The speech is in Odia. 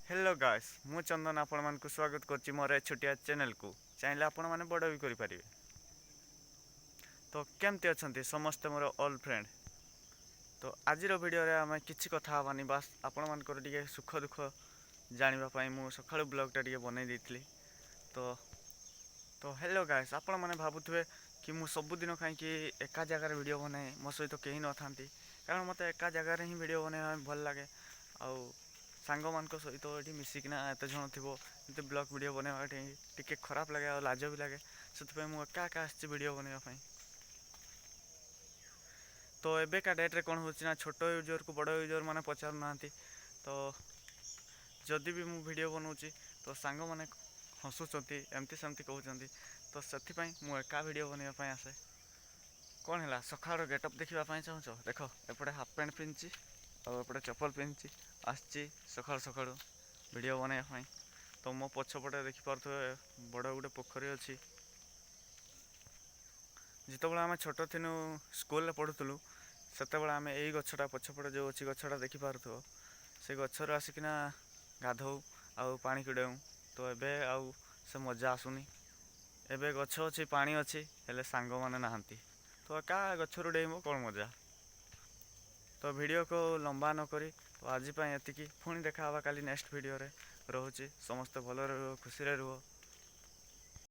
ହ୍ୟାଲୋ ଗାଏସ୍, ମୁଁ ଚନ୍ଦନ ଆପଣମାନଙ୍କୁ ସ୍ୱାଗତ କରୁଛି ମୋର ଏ ଛୋଟିଆ ଚ୍ୟାନେଲକୁ। ଚାହିଁଲେ ଆପଣମାନେ ବଡ଼ ବି କରିପାରିବେ। ତ କେମିତି ଅଛନ୍ତି ସମସ୍ତେ ମୋର ଅଲ୍ ଫ୍ରେଣ୍ଡ? ତ ଆଜିର ଭିଡ଼ିଓରେ ଆମେ କିଛି କଥା ହେବାନି, ବାସ୍ ଆପଣମାନଙ୍କର ଟିକେ ସୁଖ ଦୁଃଖ ଜାଣିବା ପାଇଁ ମୁଁ ସକାଳୁ ବ୍ଲଗ୍ଟା ଟିକେ ବନେଇ ଦେଇଥିଲି। ତ ହ୍ୟାଲୋ ଗାଏସ୍, ଆପଣମାନେ ଭାବୁଥିବେ କି ମୁଁ ସବୁଦିନ କାହିଁକି ଏକା ଜାଗାରେ ଭିଡ଼ିଓ ବନାଏ, ମୋ ସହିତ କେହି ନଥାନ୍ତି। କାରଣ ମୋତେ ଏକା ଜାଗାରେ ହିଁ ଭିଡ଼ିଓ ବନେଇବା ପାଇଁ ଭଲ ଲାଗେ। ଆଉ ସାଙ୍ଗମାନଙ୍କ ସହିତ ଏଠି ମିଶିକିନା ଏତେ ଜଣ ଥିବ, ଏମିତି ବ୍ଲଗ୍ ଭିଡ଼ିଓ ବନେଇବା ଟିକେ ଖରାପ ଲାଗେ ଆଉ ଲାଜ ବି ଲାଗେ। ସେଥିପାଇଁ ମୁଁ ଏକା ଏକା ଆସିଛି ଭିଡ଼ିଓ ବନେଇବା ପାଇଁ। ତ ଏବେକା ଡେଟ୍ରେ କ'ଣ ହେଉଛି ନା, ଛୋଟ ୟୁଜର୍କୁ ବଡ଼ ୟୁଜର୍ ମାନେ ପଚାରୁନାହାନ୍ତି। ତ ଯଦି ବି ମୁଁ ଭିଡ଼ିଓ ବନାଉଛି, ତ ସାଙ୍ଗମାନେ ହସୁଛନ୍ତି, ଏମିତି ସେମିତି କହୁଛନ୍ତି। ତ ସେଥିପାଇଁ ମୁଁ ଏକା ଭିଡ଼ିଓ ବନେଇବା ପାଇଁ ଆସେ। କ'ଣ ହେଲା, ସକାଳର ଗେଟଅପ୍ ଦେଖିବା ପାଇଁ ଚାହୁଁଛ? ଦେଖ, ଏପଟେ ହାଫ୍ ପ୍ୟାଣ୍ଟ ପିନ୍ଧିଛି ଆଉ ଏପଟେ ଚପଲ ପିନ୍ଧିଛି, ଆସିଛି ସକାଳୁ ସକାଳୁ ଭିଡ଼ିଓ ବନେଇବା ପାଇଁ। ତ ମୋ ପଛପଟେ ଦେଖିପାରୁଥିବେ, ବଡ଼ ଗୋଟେ ପୋଖରୀ ଅଛି। ଯେତେବେଳେ ଆମେ ଛୋଟ ଥିଲୁ, ସ୍କୁଲରେ ପଢ଼ୁଥିଲୁ, ସେତେବେଳେ ଆମେ ଏଇ ଗଛଟା, ପଛପଟେ ଯେଉଁ ଅଛି ଗଛଟା ଦେଖିପାରୁଥିବ, ସେ ଗଛରୁ ଆସିକିନା ଗାଧଉ ଆଉ ପାଣି କୁଡ଼ାଉ। ତ ଏବେ ଆଉ ସେ ମଜା ଆସୁନି। ଏବେ ଗଛ ଅଛି, ପାଣି ଅଛି, ହେଲେ ସାଙ୍ଗମାନେ ନାହାନ୍ତି। ତ ଏକା ଗଛରୁ ଡେଇଁବ, କ'ଣ ମଜା? ତ ଭିଡ଼ିଓକୁ ଲମ୍ବା ନ କରି ତ ଆଜି ପାଇଁ ଏତିକି। ପୁଣି ଦେଖା ହେବା କାଲି ନେକ୍ସଟ ଭିଡ଼ିଓରେ। ରହୁଛି, ସମସ୍ତେ ଭଲରେ ରୁହ, ଖୁସିରେ ରୁହ।